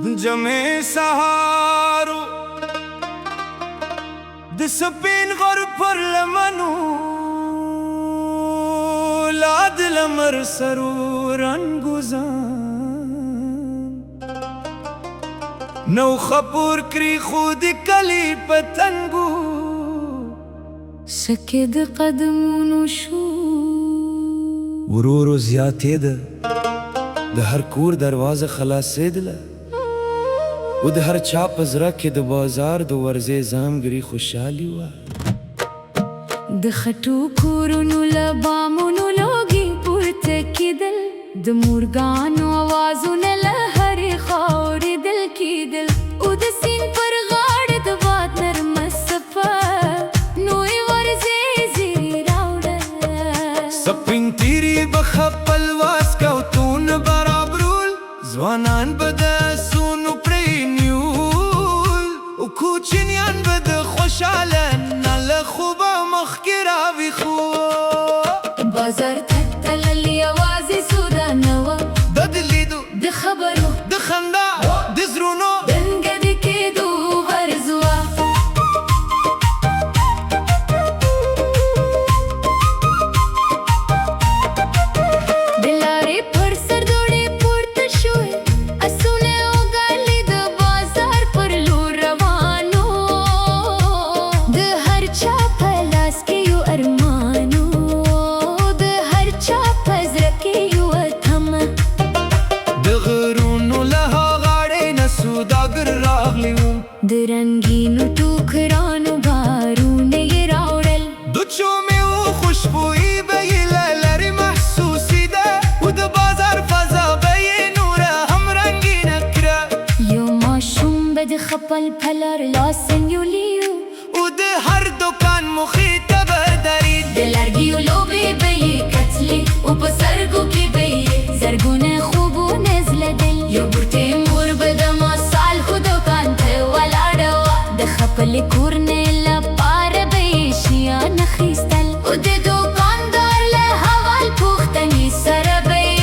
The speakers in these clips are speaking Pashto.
جمعې سهار و، د سپین غر پر لمنو لا د لمر سرو رنګوزان نو خپور کړي، خو د کلي په تنګو سکې د قدمونو شو ورو ورو زیاتېده. د هر کور دروازه خلاصېدله او د هر چا په زړه کې د بازار د ورځې ځانګړې خوشحالي وه. د خټو کورونو له بامونو لوګي پورته کېدل، د مورګانو اوازونه له هرې خوا اورېدل کېدل، او د سیند پر غاړه د باد نرمه څپه نوې ورځې زیری راوړه. سپین تیری به خپل واسکټونه برابرول، ځوانان به د اسونو پړي نیول او کوچنیان به د خوشحالۍ نه له خوبه مخکې راویښ وو. بازار ته تلل یوازې سودا نه وه، د لیدو، د خبرو، د خندا، د زړونو د نږدې کېدو ورځ وه. د لارې پر سر دوړې پورته شوې، اسونه او غالۍ د بازار پر لور روان وو. د هر چا په لاس کې یو ارمان و، د هر چا په زړه کې یوه تمه. د غرونو له غاړې نه سوداګر راغلي وو. د رنګینو ټوکرانو بارونه یې راوړل. د وچو میوو خوشبويي به یې له لرې محسوسېده او د بازار فضا به یې نوره هم رنګینه کړه. یو ماشوم به د خپل پلار لاس نیولی و او د هر دوکان مخې ته به درېد. د لرګیو لوبې به یې کتلې او په سترګو کې به یې زرګونه خوبونه ځلېدل. یو بوډۍ مور به د مصالحو دوکان ته ولاړه وه، د خپلې کورنۍ لپاره به یې شیان اخیستل، او د دوکاندار له حوال پوښتنې سره به یې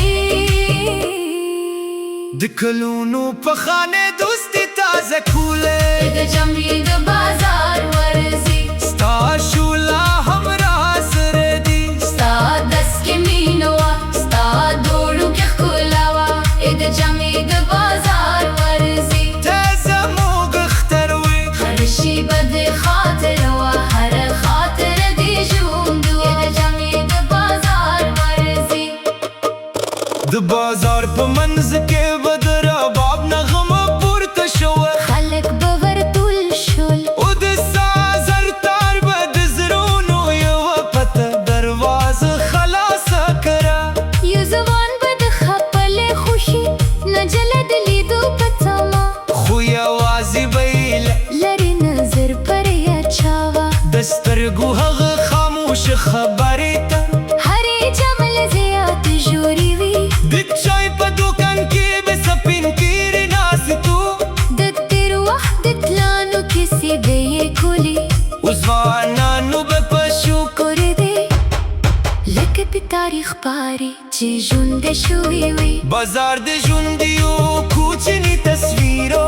د کلونو پخوانۍ دوستي تازه کوله. د جمعې د بازار ورځې، ستا شولا هم راسره دي، ستا دست کې مینه وه، ستا دوړو کې ښکلا وه. د جمعې د بازار ورځې، ته زموږ اختر وې. هر شیبه د خاطر وه، هر خاطر دې ژوند وه. د جمعې د بازار ورځې. د بازار په منځ کې به د رباب نغمه پورته شوه، خلک به ورټول شول، او د ساز هر تار به د زړونو یوه پته دروازه خلاصه کړه. یو ځوان به د خپلې خوښې نجلۍ د لیدو په تمه، خو یوازې به یې له لرې نظر پر اچاوه، د سترګو هغه خاموش خبرې ته. هرې جملې زیات ژورې وي. د چای په دوکان کې به سپین ږیري ناست وو، د تېر وخت د اتلانو کیسې به یې کولې، او ځوانانو به په شوق کور دی لکه د تاریخ پاڼې چې ژوندی شوی وي. بازار د ژوند یو کوچنی تصویر و.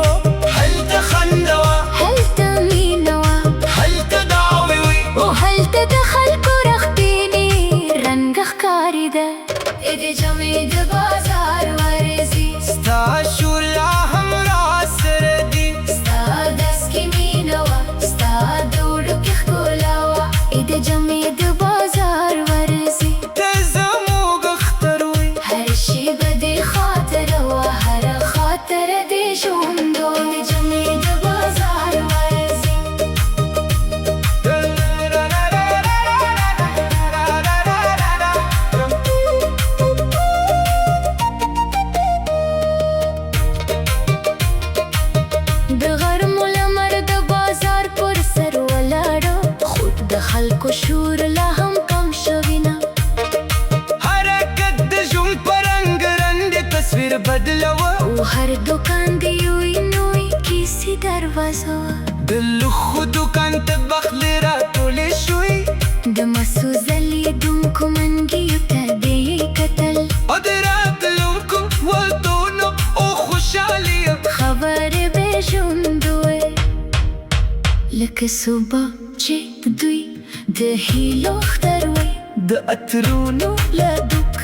هلته خندا وه، هلته مینه وه، هلته دعاوې وې، او هلته د خلکو رښتینی رنګ ښکارېده. د جمعې د بازار ورځې، ستا شولا هم راسره دي، ستا دست کې مینه وه، ستا دوړو کې ښکلا وه. د جمعې د بازار ورځې، ته زموږ اختر وې. هر شیبه دې خاطره وه، هر خاطره دې ژوند و. د جمعې د بازار ورځې. د غرمو لمر د بازار پر سر ولاړ، خو د خلکو شور لا هم کم شوی نه. حرکت د ژوند په رنګ رنګ تصویر بدلوه، او هر دوکان د یوې نوې کیسې دروازه وه. د لوښو دوکان ته به خولې راټولې شوې، د مسو ځلېدونکو منګیو ته به یې کتل، او د راتلونکو ودونو او خوشحالي خبرې لکه صبا چې دوی د هیلو اختر وي، د عطرونو له دوک.